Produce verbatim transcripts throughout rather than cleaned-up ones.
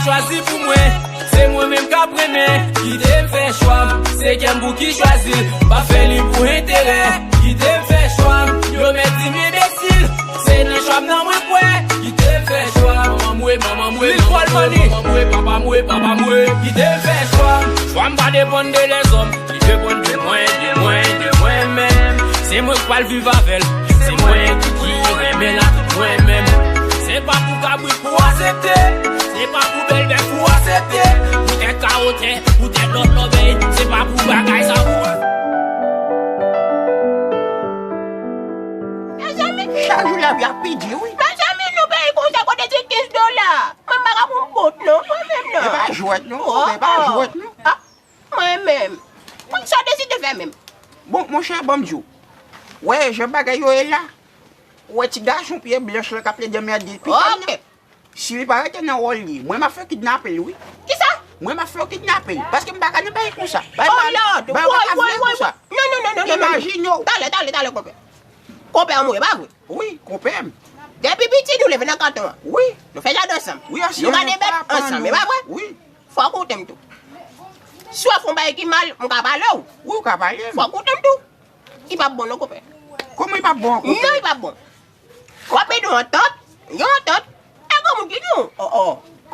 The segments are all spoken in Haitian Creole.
Chwazi pou mwen, se mwen menm k ap renmen. Kite m fè chwa m, se kè m pou ki chwazi l. M pa fè li pou enterè. Kite m fè chwa m, yo mèt di m enbesil. Se nan chwa m nan mwen kwè. Kite m fè chwa m, manman m we, manman m we, manman m we, manman m we, papa m we, papa m we. Kite m fè chwa m. Chwa m pa depann de lèzòm, li depann de mwen, de mwen, de mwen menm. Se mwen k pral viv avè l. Se mwen ki, ki renmen l ak mwen menm. Se pa pou kabrit pou aksepte. Se pa pou bèl bèf pou aksepte. Poutèt kawotè, poutèt lòt lòbèy. Se pa pou bagay sa pou. Mezanmi, chak jou lavi ap pi di, wi. Mezanmi, nou peyi konsa kote ti kenz dola. Mwen pa ka pran kont non, mwen menm non. E pa jwèt non, e pa jwèt non. Mwen menm. Pou sa w deside fè menm? Bon, monchè, ban m di w. Wè, jan bagay yo ye la. Ou wè ti gason pye blanch la k ap plede anmède pitit la. Si li pa rete nan wòl li, mwen m ap fè yo kidnape l, wi. Kisa? Mwen m ap fè yo kidnape l. Paske m pa ka nan bagay konsa. Bagay pa, bagay pa ka vire konsa. Non, non, non, non, non, non. Imajine w. Talè, talè, talè, konpè. Konpè an mouri, pa vre? Wi, konpè m. Depi piti, nou leve nan kanton an. Wi. Nou fè jaden ansanm. Wi, nou gade bèt ansanm, e pa vre? Wi. Fò w koute m tou. Si w ap fè yon bagay ki mal, m ka pale w. Wi, ou ka pale m. Fò w koute m tou. Li p ap bon non, konpè. Kòman li p ap bon, konpè? Non, li p ap bon. W ap mete yon antant, yon antant, e granmoun ki di w, o, o.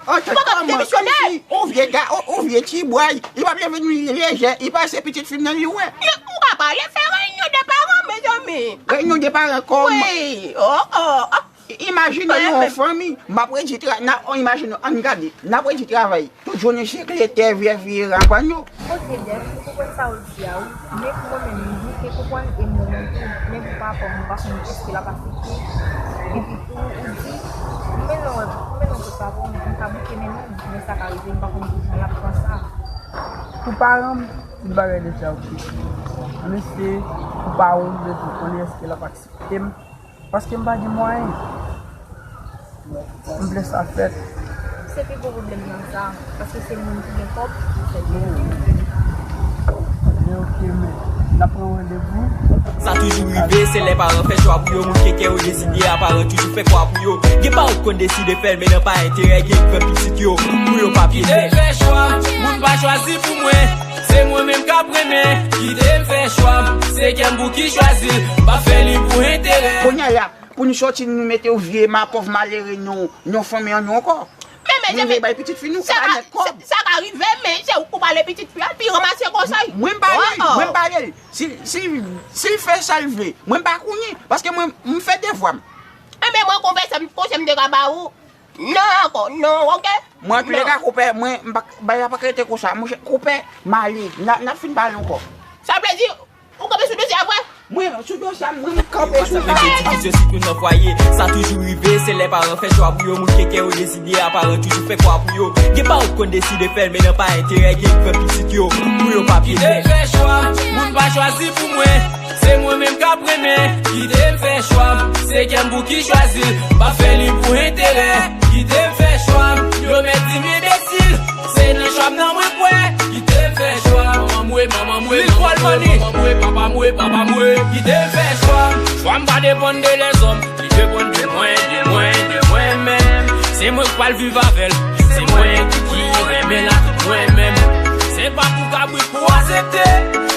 Antant kòman? Ou pa ka demisyonnen. Ou vye ga, ou, ou vye tibwa, li p ap leve nou lejè, li panse pitit fi m nan li wè. Men ou ka pale, fè reyinyon de paran, mezanmi. Reyinyon de paran kòman? Wi, o, o, o. Imajine nou yon fanmi, m ap redi tra-, n a, imajine, ann gade, n ap redi travay, tout jounen se kle tè, vyè, vye rapann yo. Ok, Dèf, ou konprann sa w di a, wi. Men pou mwen menm, m bouke konprann e m renmen tou. Men pou papa m, m pa konn èske l ap aksepte. Epi tou, ou di, m mennen w, m mennen w kot papa w, m ka bouke mennen w, men sa ka rive, m pa konn kijan l ap pran sa. Pou paran m, tout bagay deja oke. Ann eseye pou papa w, m bezwen konnen èske l ap aksepte m. Paske m pa gen mwayen. M vle sa fèt. Se pi gwo pwoblèm nan sa, paske se moun ki gen kòb ki fè l. Men oke, men n ap pran randevou. Sa toujou rive, se lè paran fè chwa pou yo, moun ke kè yo deside a, paran toujou fè kwa pou yo. Gen paran ki konn deside fè l, men nan pa enterè, gen k fè pitit yo, pou yo pa pye tè. Kite m fè chwa m, moun pa chwazi pou mwen. Se mwen menm k ap renmen, kite m fè chwa m. Se kè m pou ki chwazi l, m pa fè li pou enterè. Kounye a la, pou nou sòti, nou mete yon vye ma-, pòv malere nan yon fanmi an nou ankò. Men, men, nou vle bay pitit fi nou, sa ka, sa ka rive, men se ou k pou pale pitit fi a, epi ranmase konsèy. Mwen m pale l, mwen m pale l. Si, si, si l fè sa l vle, mwen m pa konnen, paske mwen, m fè devwa m. Enben, mwen konfese m, konsèy m te ka ba ou. Non ankò, non, oke? Mwen, antouleka, konpè, mwen, m pa, bagay la pa ka rete konsa. Monchè, konpè, m ale. N a, n a fin pale ankò. Sa vle di, ou kanpe sou dosye a vre? Mwen, sou dosye a, mwen, m kanpe sou sa. Mwen te di vizyon si tout nan fwaye. Sa toujou rive, se lè paran fè chwa pou yo, moun ke kè yo deside a, paran toujou fè kwa pou yo. Gen paran ki konn deside fè l, men nan pa enterè, gen k fè pitit yo, pou yo pa pye tè. Kite m fè chwa, moun pa chwazi pou mwen. Se mwen menm k ap renmen, kite m fè chwa m. Se kè m pou ki chwazi l, m pa fè li pou enterè. Kite m fè chwa m, yo mèt di m enbesil. Se nan chwa m nan mwen kwè, kite m fè chwa m. Manman m we, manman m we, manman m we, manman m we, papa m we, papa m we. Kite m fè chwa m, chwa m pa depann de lèzòm. Li depann de mwen, de mwen, de mwen menm. Se mwen k pral viv avè l. Se mwen ki, ki renmen l ak mwen menm. Se pa pou kabrit pou aksepte.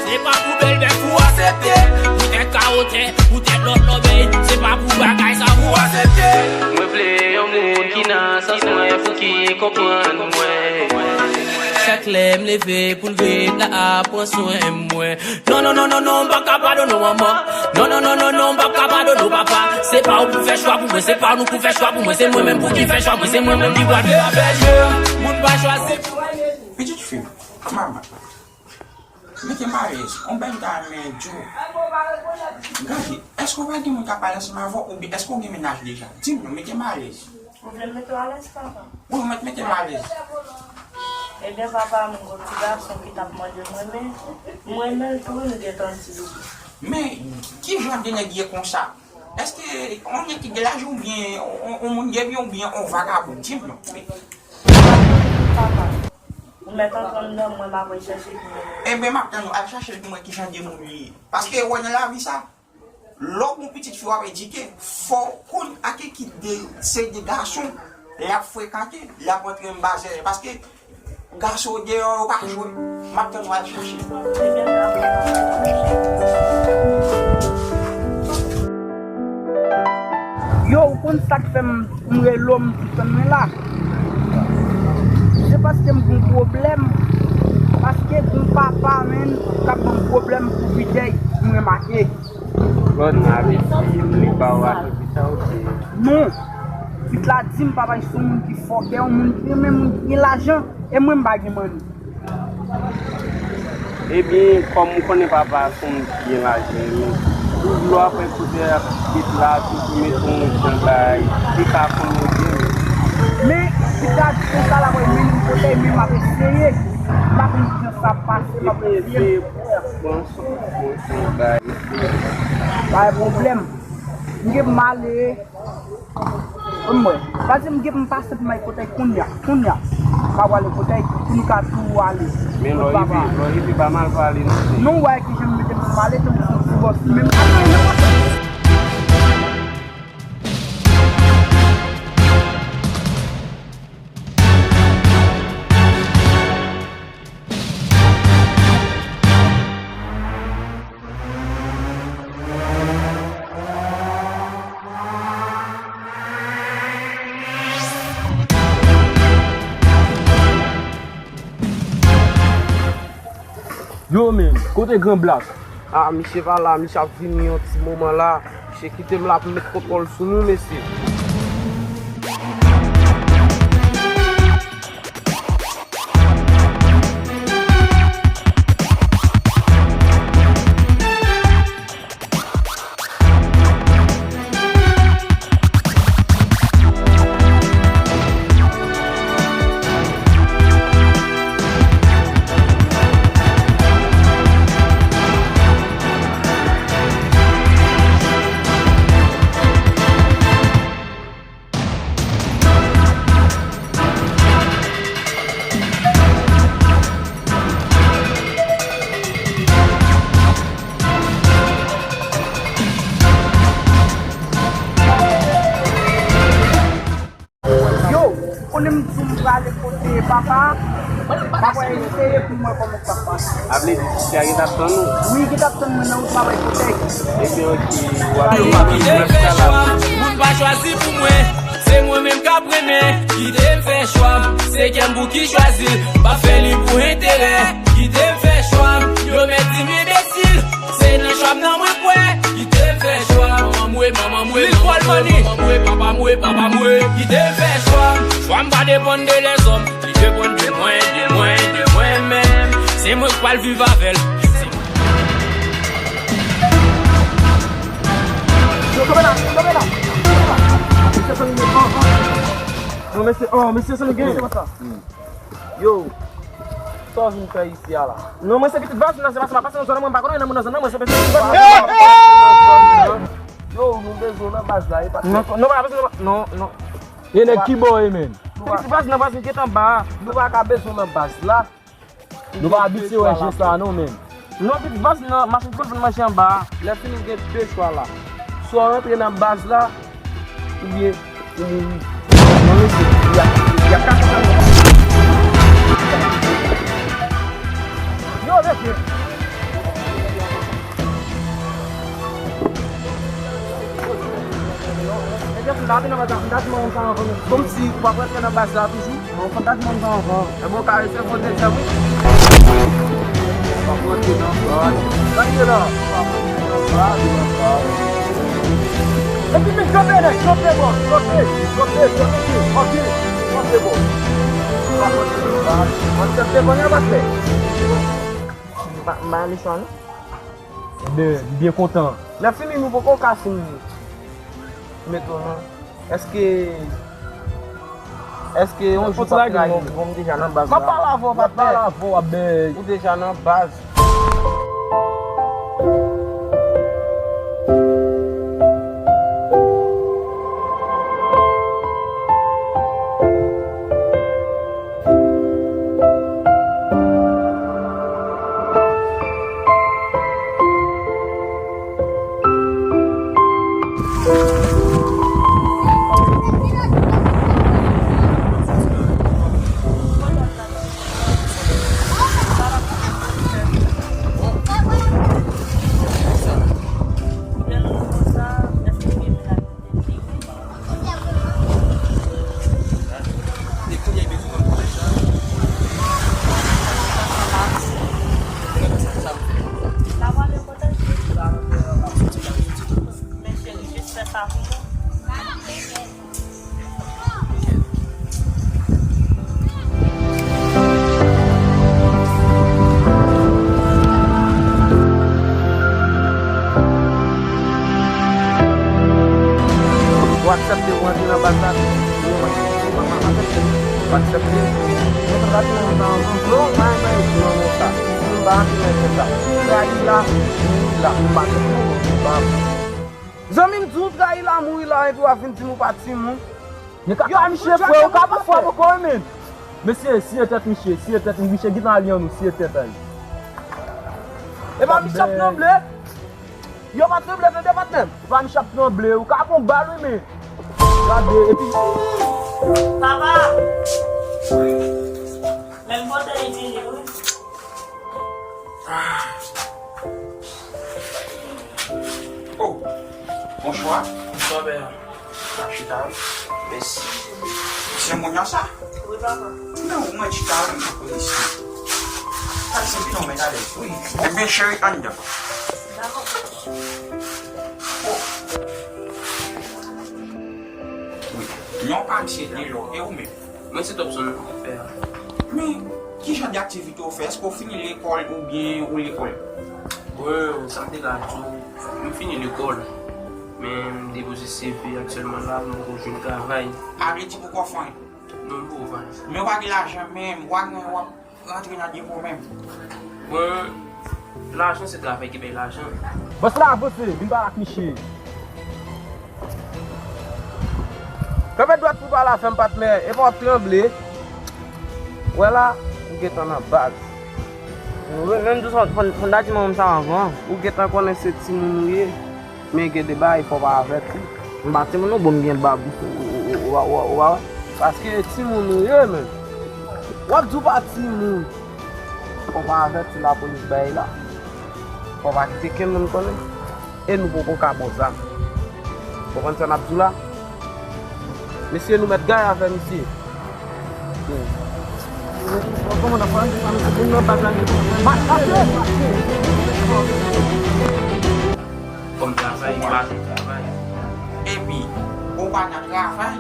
Se pa pou bèl bèf pou aksepte. Poutèt kawotè, poutèt lòt lòbèy. Se pa pou bagay sa pou aksepte. Mwen vle yon moun ki nan sans mwen pou ki konprann mwen. Chak lè m leve pou l ret la a pran swen mwen. Non, non, non, non, non, m p ap ka padone w, manman. Non, non, non, non, non, m p ap ka padone w, papa. Se pa w pou fè chwa pou mwen, se pa nou pou fè chwa pou mwen. Se mwen menm pou ki fè chwa mwen, se mwen menm ki pral fè avè l. Moun pa chwazi pou mwen. Pitit fi m, manman, mete m alèz. On bagay m ta renmen di w. Gade, èske w pa gen moun k ap pale ansanm avè w, oubyen èske w gen mennaj deja? Di m non, mete m alèz. Ou vle m mete w alèz, papa? Wi, ou mèt mete m alèz. Ebyen, papa, mwen gon ti gason ki t ap mande m renmen. M renmen l tou, wi, m gentan di l wi. Men, ki jan de nèg ye konsa? Èske on nèg ki gen lajan oubyen on, on moun gen byen oubyen on vagabon? Di m non. Papa, ou mèt antre anndan, mwen m ap al chèche l pou mwen. Ebyen, m ap tann ou, al chèche l pou mwen, ki jan de moun li ye. Paske, wè, nan lavi sa, lè w gon pitit fi w ap edike, fò w konn ak ki de, se de gason Lè y ap frekante, lè y ap antre anba zèlè. Paske gason deyò yo pa jwe. M ap tann w al chache. Yo, ou konn sa k fè m, m rele w, m di tann mwen la. Se paske m gen yon pwoblèm. Paske gen yon papa, menn, k ap ban m pwoblèm pou Bidèy, m remake. Lòt nan avèti li ba w atribisyon ou te. Non. Pitit la di m papa se yon moun ki fòkè, yon moun ki renmen moun ki gen lajan, e mwen m pa gen manni. Ebyen, kòm ou konnen papa se yon moun ki gen lajan, men toujou apre kote pitit la toujou mete yon jan bay, li ka konn yo byen. Men pitit la di konsa la, mwen mennen m kote, men m ap eseye. M pa konn kijan sa ap pase, m ap eseye. Bon, bon, bon, bay. Pa gen pwoblèm. M gen pou m ale. Mwen, pa di m gen pou m pase pou m al kotèy kounye a, kounye a. M ap ale kotèy pou nou ka tou ale. Men lè w rive, lè w rive, pa mal pale non, se. Non, w wè kijan m mete m pou m ale, tankou se yon ti bòs li menm. Yo, men, kote Gran Blak? Ah, misye pa la, misye ap vini yon ti moman la. Misye kite m la pou m met kontwòl sou nou, mesye. Yo, konnen m di w m prale kote papa, m ap eseye pou m wè kòman sa ap pase. A vle di, ti a gen t ap tann ou? Wi, gen t ap tann mwen nan wout la bay kotèy. Ebyen, oke, w ap... Kite m fè chwa, moun pa chwazi pou mwen. Se mwen menm k ap renmen. Kite m fè chwa m, se kè m pou ki chwazi l. M pa fè li pou enterè. Kite m fè chwa m, yo mèt di m enbesil. Se nan chwa m nan mwen kwè. Kite m fè chwa m, manman m we, manman m we, manman m we, manman m we, papa m we, papa m we. Kite m fè chwa m, chwa m pa depann de lèzòm. Li depann de mwen, de mwen, de mwen menm. Se mwen k pral viv avè l. Yo, kanpe la, kanpe la, kanpe la. Mesye San Miguel, oh, oh. Non, mesye, oh, mesye San Miguel. Yo, sa w vin fè isi a la? Non, mwen se pitit vwazen nan, se paske m ap pase nan zòn nan, mwen m pa konnen nan moun nan zòn nan, mwen se pitit vwazen nan. Yo, nou bezwen w nan baz la, e pa... Non, non, pa bezwen, non, non. E nèg ki bò e, menn? Se pitit vwazen nan, vwazen ki t anba a. Nou pa ka bezwen w nan baz la. Nou pa abitye wè jan sa non, menn. Non, pitit vwazen nan, machann ki konn vann manje anba a. Lè fini, gen de chwa la. Swa w rantre nan baz la, oubyen ou mouri. Non, mesye, y a, y a kat chwa. Yo, mesye. Mesye, m ta di nan baz la, m ta di mwen sa anvan nou. Kòmsi w ap rantre nan baz la toujou? Non, fò m ta di moun sa anvan. E bon, ka resevwa dezyèm, wi. Pa pran tou nan baz. Sa ki ye la? Pa pran tou nan baz, nan baz. Epi vin kanpe, nèg, kanpe, bò, kanpe, kanpe, kanpe, kanpe, kanpe, bò. Pa pran tou nan baz. Mwen te devan yon batè. M pa, m pa ale chwa, non. Ebyen, m byen kontan. Lè fini, nou poko ka fin met ou, non. Èske, èske yon jou w ap trayi m? Bon, m deja nan baz la. M ap pale avè w, patnè. M ap pale avè w, abèy. Ou deja nan baz. Ou aksepte ou antre nan baz la? Ou aksepte? Ou aksepte? Mwen pa t nan nan non, mwen pa nan nan sa. Mwen pa antre nan sa. Trayi la, mouri la. Mwen pa t nan non, mwen pa. Zanmi m di w trayi la, mouri la, epi w ap vin di m ou pa timoun. Yo, misye fre, ou ka pa fwa poko, men. Mesye, siye tèt misye, siye tèt misye, gentan al yon nou, siye tèt ay. E pa misye ap tranble. Yo pa tranble, tande patnè m. E pa misye ap tranble, ou ka pran bal, wi, men. Gade, epi. Papa! Menm kote li vini, wi. Ah. Oh, bonswa. Bonswa, pè. Ap chita, wi. Mèsi. Se moun nan sa? Wi, papa. Non, ou mwen chita, wi, mwen konnen sa. Sa se vin, mwen ale. Wi. Ebyen, cheri, anndan. Dakò. Oh. Wi. Non, pa misye, e ou menm? Mwen se Topson, pè. Men, ki jan de aktivite w fè? Èske w fini lekòl oubyen ou lekòl? Bon, sa m te ka di w, m fini lekòl, men m depoze C V aktyèlman la, m poko jwenn travay. A vle di poko fè anyen? Non, m poko fè anyen. Men w pa gen lajan menm, w a gen w ap rantre nan de pwoblèm. Bon, lajan se travay ki bay lajan. Bòs la avanse, vin pale ak misye. Kanpe dwat pou pale avè m, patnè, epa w ap tranble. Wè la, ou gentan nan baz. Menm di w sa, fò n ta di manman m sa anvan. Ou gentan konnen se timoun ou ye. Men gen de bagay fò w pa avèti. M pa timoun non, bon, m gen bab. Ou, ou, ou, ou, ou pa wè? Paske timoun ou ye, men. W ap di w pa timoun. Fò w pa avèti lapolis bagay la. Fò w pa kite kenn moun konnen. E nou poko ka ba w zam. Konprann sa n ap di w la? Mesye, nou mèt gaye avè misye. Kòman n ap fè? Mache, mache! Kòm travay, pa gen travay. Epi, ou pa nan travay,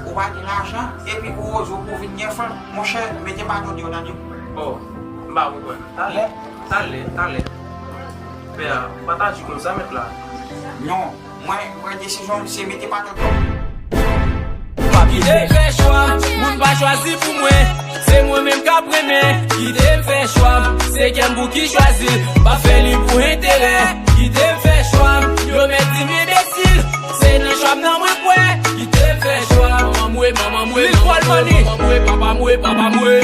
ou pa gen lajan, epi ou oze ou vin gen fanm. Monchè, mete baton deyò nan je m. Oh, m pa konprann. Talè, talè, talè. Pè a, pa t aji konsa, mèt la. Non, mwen, m pran desizyon, se mete baton deyò. Ki te fè chwa, moun pa chwazi pou mwen. Se mwen menm k ap renmen. Ki te fè chwa, se kè m pou ki chwazi. M pa fè li pou enterè. Ki te fè chwa, yo mèt di m enbesil. Se nan chwa m nan mwen kwè. Ki te fè chwa, manman m we, manman m we, manman m we, manman m we, papa m we, papa m we.